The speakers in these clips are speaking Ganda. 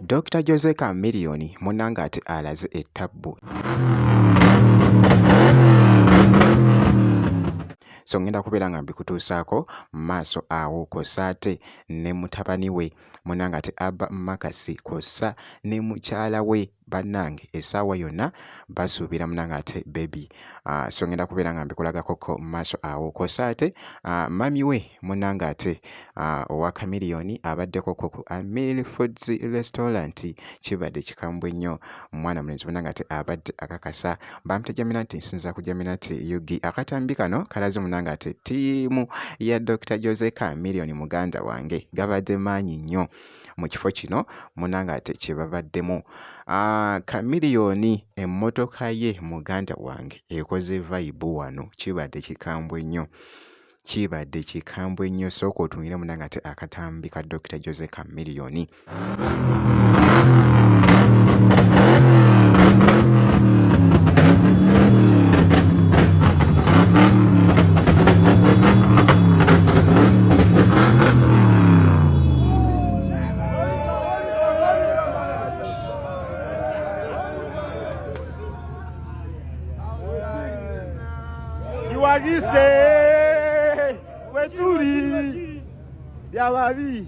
Dokita Jose Chameleone munnange ate alaze ettabbu. So ngenda kubeera nga mbikutuusaako mu maaso awo kw'ossa ate ne mutabani we munnange ate Abba Marcus kw'ossa ne mukyala we bannange essaawa yonna basuubira munange ate baby. So ngenda kubeera nga mbikulagakoko mu maaso awo kw'ossa ate mami we munnange ate owa Chameleone abaddekoko ku Amil Foods Restaurant. Kibadde kikambwe nnyo, mwana mulenzi munnange ate abadde akakasa bampita Jaminati, nsinza ku Jaminati UG. Akatambi kano kalaze munnange ate ttiimu ya Dr. Jose Chameleone muganda wange gabadde maanyi nnyo mu kifo kino munnange ate kye babaddemu. Chameleone emmotoka ye muganda wange ekoze vibe wano, kibadde kikambwe nnyo, kibadde kikambwe nnyo. Sooka otunulire munnange ate akatambi ka Dr. Jose Chameleone. Iwagise wetuli byababi.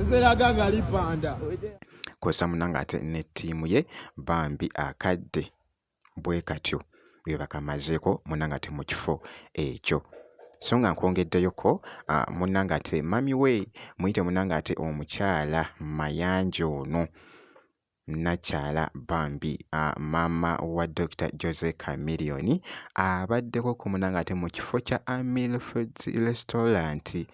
Ezeraga nga lipanda. Kw'ossa munnange ate ne ttiimu ye bambi akadde bwe katyo bwe bakamazeeko munnange ate mu kifo ekyo. So nga nkwongeddeyoko munnange ate mami we muyite munnange ate omukyala Mayanja ono nnakyala bambi maama wa Dr. Jose Chameleone abaddeko ku munnange ate mu kifo kya Amil Foods Restaurant.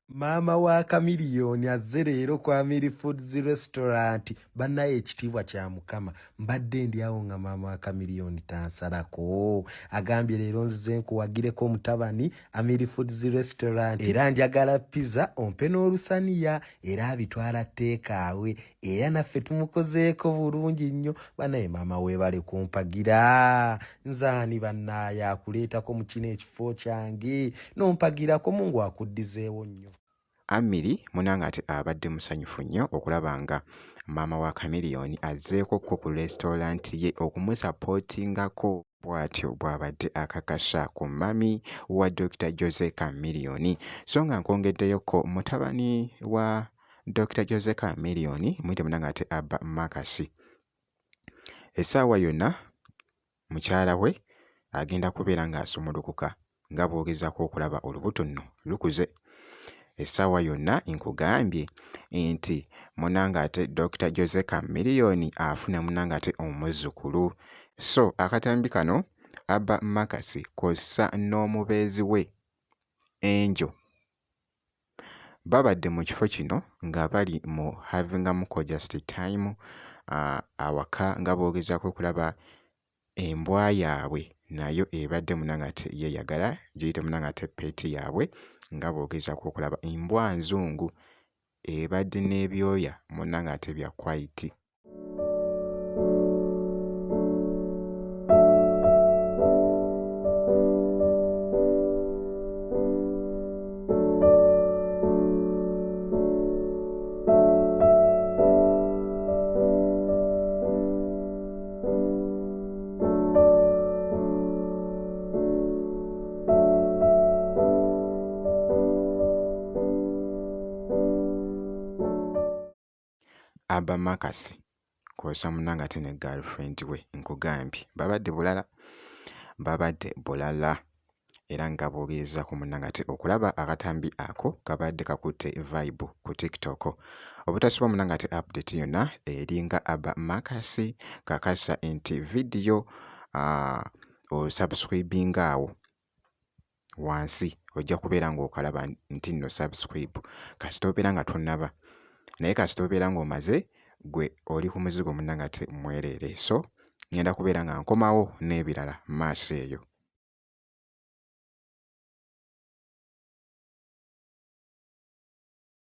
Maama wa Chameleone azze leero ku Amil Foods Restaurant. Bannaye ekitiibwa kya Mukama, mbadde ndi awo nga maama wa Chameleone tansalako. Agambye leero nzize nkuwagireko mutabani Amil Foods Restaurant, era njagala pizza ompe n'olusaniya, era abitwala teekaawe, era naffe tumukozeeko bulungi nnyo. Bannaye maama weebale kumpagira, nzaani bannaaye akuleetako mu kino ekifo kyange n'ompagirako, Mungu akuddizeewo nnyo. Amiri munnange ate abadde musanyufu nnyo okulaba nga maama wa Chameleone azzeeko ko ku restaurant ye okumusapootingako. Bw'atyo bw'abadde akakasa ku mami wa Dr. Jose Chameleone. So nga nkwongeddeyoko mutabani wa Dr. Jose Chameleone muyite munnange ate Abba Marcus. Essaawa yonna mukyala we agenda kubeera ng'asumulukuka nga bw'ogezaako okulaba olubuto nno lukuze. Essaawa yonna nkugambye nti munnange ate Dr. Jose Chameleone afuna munnange ate omuzzukulu. So akatambi kano Abba Marcus kw'ossa n'omubeezi we Angel babadde mu kifo kino nga bali mu havingamuko just time awaka nga boogezaako okulaba embwa yaabwe nayo ebadde munnange ate yeeyagala giyite munnange ate pet yaabwe nga boogezaako okulaba embwa nzungu ebadde n'ebyoya munnange ate bya white. Abba Marcus kw'ossa munnange ate ne girlfriend we nkugambye babadde bulala, babadde bulala era nga bw'ogezaako munnange ate okulaba akatambi ako kabadde kakutte vibe ku TikTok. Obutasubwa munnange ate update yonna eringa Abba Marcus kakasa nti vidiyo osubscribinga awo wansi ojja kubeera ng'okalaba nti nno subscribe kasita obeera nga tonnaba, naye kasita obeera ng'omaze gwe oli ku muzigo munnange ate mwereere. So ngenda kubeera nga nkomawo n'ebirala mu maaso eyo.